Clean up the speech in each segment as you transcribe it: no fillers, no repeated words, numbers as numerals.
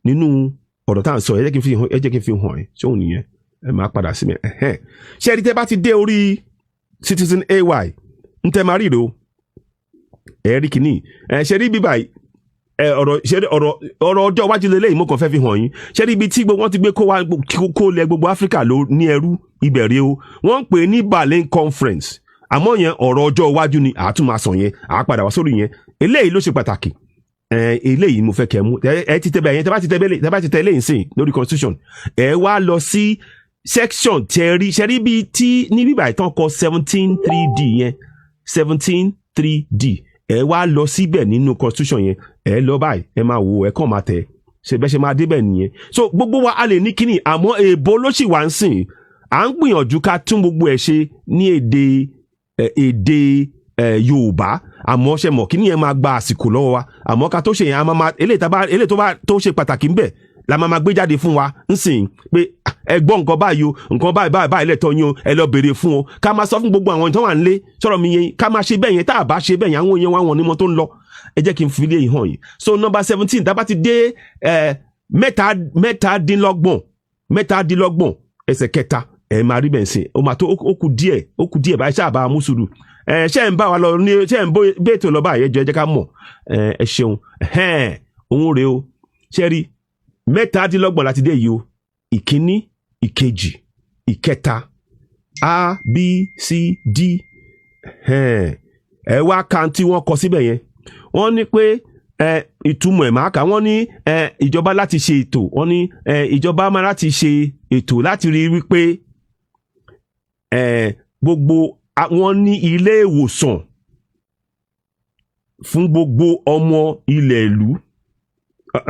Nínú ọ̀rọ̀ tá à ń sọ, ẹ jẹ́ kí n fi hàn, ẹ jẹ́ kí n fi hàn ẹ́. Ṣé òun nìyẹn? Ẹ máa padà sí mi. Ẹ̀hẹ́n, ṣé ẹ rí, tẹ́ bá ti dé orí Citizen AY, ń tẹ́ máa rí rè o. Ẹ rí kìíní, ẹ ṣe rí bíbá ẹ, ọ̀rọ̀ ṣe rí, ọ̀rọ̀ ọjọ́ iwájú lélẹ́yìí, mo kàn fẹ́ fi hàn yín. Ṣe rí ibi tí gbogbo wọn ti gbé kó wa, kó lẹ gbogbo Áfíríkà ló ní ẹrú, ibẹ̀ rí o. Wọ́n ń pè é ní Berlin Conference, àmọ́ yẹn, ọ̀rọ̀ ọjọ́ iwájú ni, àátún máa sọ yẹn, àá padà wá sórí yẹn. Eléyìí ló ṣe pàtàkì. Ẹ eléyìí mo fẹ́ kẹ́ mú. Ẹ ti tẹ bẹ́ẹ̀ yẹn, tẹ́ bá ti tẹ eléyìí sìn lórí constitution, ẹ wá lọ sí section tẹ́rí ṣẹ́rí bíi tí ní bíbá ìtàn kọ 17(3)(d) yẹn, 17(3)(d). Ẹ wá lọ síbẹ̀ nínú constitution yẹn. Ẹ lọ báyìí, ẹ máa wò, ẹ kàn máa tẹ̀ ṣe bẹ́ẹ̀ ṣe máa débẹ̀ nìyẹn. So gbogbo wa a lè ní kíní, àmọ́ èèbó ló sì wá ń sìn. À ń gbìyànjú ká tún gbogbo ẹ̀ ṣe ní èdè Yorùbá, àmọ́ ṣe mọ̀ kíní yẹn máa gba àsìkò lọ́wọ́ wa. Àmọ́ ká tó ṣe yẹn, a máa máa eléyìí tá bá eléyìí tó bá tó ṣe pàtàkì ńbẹ̀ la máa máa gbé jáde fún wa ńsìn pé, "Ah, ẹ gbọ́ nǹkan báyìí o, nǹkan báyìí báyìí báyìí lẹ́tọ̀ yín o, ẹ lọ béèrè fún o." Ká máa sọ fún gbogbo àwọn tó wà nílé. Sọ̀rọ̀ mi yẹn, ká máa ṣe bẹ́ẹ̀ yẹn. Tá a bá ṣe bẹ́ẹ̀ yẹn, àwọn èèyàn wa wọn ní mọ tó ń lọ. Ẹ jẹ́ kí n fi lé hàn yìí. So number 17, tá a bá ti dé ẹ 37, 37 ẹsẹ̀ kẹta, ẹ máa rí bẹ́ẹ̀ sìn. Ó máa tó, ó kù díẹ̀, ó kù díẹ̀ báyìí. Ṣáà bá a mú sùúrù. Ẹ ṣe ń bá wa lọ ní, ṣe ń bó ètò lọ báyìí? Ẹ jọ̀ọ́, ẹ jẹ́ ká mọ̀. Ẹ ṣeun. Ẹhẹ́n, òun rèé o. Ṣe rí 37 láti dé yìí o. Ìkíní, ìkejì, ìkẹta, A, B, C, D. Ẹhẹ́n. Ẹ wá kan tí wọ́n kọ síbẹ̀ yẹn. Wọ́n ní pé ẹ ìtumọ̀ ẹ̀ máa kà. Wọ́n ní ẹ ìjọba láti ṣe ètò, wọ́n ní ẹ ìjọba máa láti ṣe ètò láti rí wípé ẹ gbogbo wọ́n ní ilé ìwòsàn fún gbogbo ọmọ ilẹ̀ ìlú,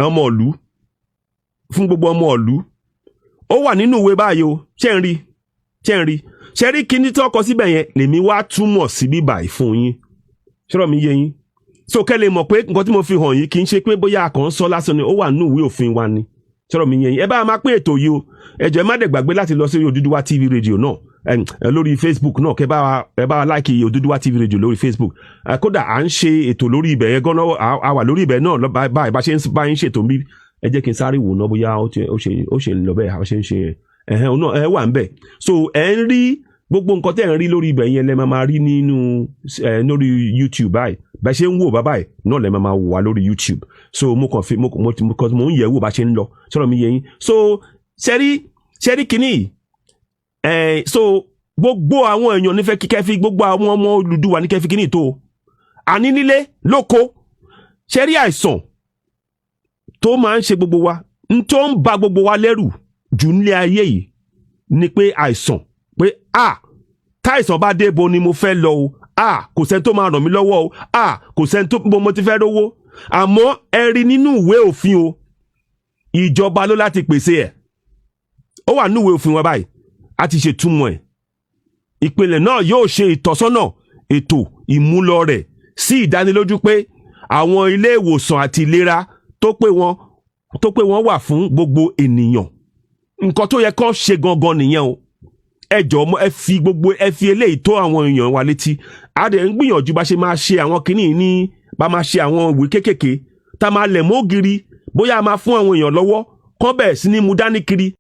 ọmọ ìlú, fún gbogbo ọmọ ìlú. Ó wà nínú ìwé báyìí o. Ṣé ń rí? Ṣé ń rí? Ṣé rí kíní tí wọ́n kọ síbẹ̀ yẹn lèmi wá túmọ̀ sí bíbáyìí fún yín. Ṣọ́rọ̀ mi yé yín? So kẹ́ lè mọ̀ pé nǹkan tí mo fi hàn yín kì í ṣe pé bóyá a kàn ń sọ lásán ni, ó wà nínú ìwé òfin wa ni. Ṣọ́rọ̀ mi yé yín? Ẹ bá máa pín ètò yìí o. Ẹ jọ̀ọ́, ẹ má dẹ̀ gbàgbé láti lọ sí Odùduwà TV Radio náà lórí Facebook náà. Kẹ́ bá wa, ẹ bá wa like Odùduwà TV Radio lórí Facebook. Kódà à ń ṣe ètò lórí ibẹ̀ yẹn gan-an, a wà lórí ibẹ̀ náà báyìí bá ṣe ń bá yín ṣètò ń bí. Ẹ jẹ́ kí n sáré wò ná bóyá ó ṣe ń lọ bẹ́ẹ̀, ó ṣe ń ṣe. Ẹ̀hẹ́n, òun náà ẹ wà ń bẹ̀. So ẹ ń rí gbogbo nǹkan tẹ́ ẹ̀ ń rí lórí ibẹ̀ yẹn lẹ máa máa rí nínú ẹ lórí YouTube báyìí. Bẹ́ẹ̀ ṣe ń wò bá báyìí náà lẹ máa máa wò wá lórí YouTube. So mo kàn fi mo mo mo mo ń yẹ̀ wò bá ṣe ń lọ. Sọ̀rọ̀ mi yé yín? So ṣẹ́rí kínní yìí, ẹ so gbogbo àwọn èèyàn nífẹ̀ẹ́ kíkẹ́ fi gbogbo àwọn ọmọ Odùduwà ní kẹ́ fi kínní tó o àní nílé lóko. Ṣẹ́rí àìsàn tó máa ń ṣe gbogbo wa, n tó ń ba gbogbo wa lẹ́rù jù nílé ayé yìí ni pé àìsàn, pé a táìsàn bá dé, bo ni mo fẹ́ lọ o? A kò sẹ́ni tó máa ràn mí lọ́wọ́ o. A kò sẹ́ni tó mo ti fẹ́ rówó. Àmọ́ ẹ rí nínú ìwé òfin o, ìjọba ló láti pèsè ẹ̀. Ó wà nínú ìwé òfin wa báyìí, a ti ṣètúmọ̀ ẹ̀. Ìpìlẹ̀ náà yóò ṣe ìtọ́sọ́nà ètò ìmúlò rẹ̀ sí ìdánilójú pé àwọn ilé ìwòsàn àti ìlera tó pé wọ́n wà fún gbogbo ènìyàn. Nǹkan tó yẹ kán ṣe gangan nìyẹn o. Ẹ jọ̀ọ́, ẹ fi gbogbo, ẹ fi eléyìí tó àwọn èèyàn wa létí. A dẹ̀ ń gbìyànjú bá ṣe máa ṣe àwọn kinní ní, bá máa ṣe àwọn ìwé kéékèèké tá a máa lẹ̀ mọ́ ògiri, bóyá a máa fún àwọn èèyàn lọ́wọ́ kán bẹ̀rẹ̀ sí ní mú dání kiri.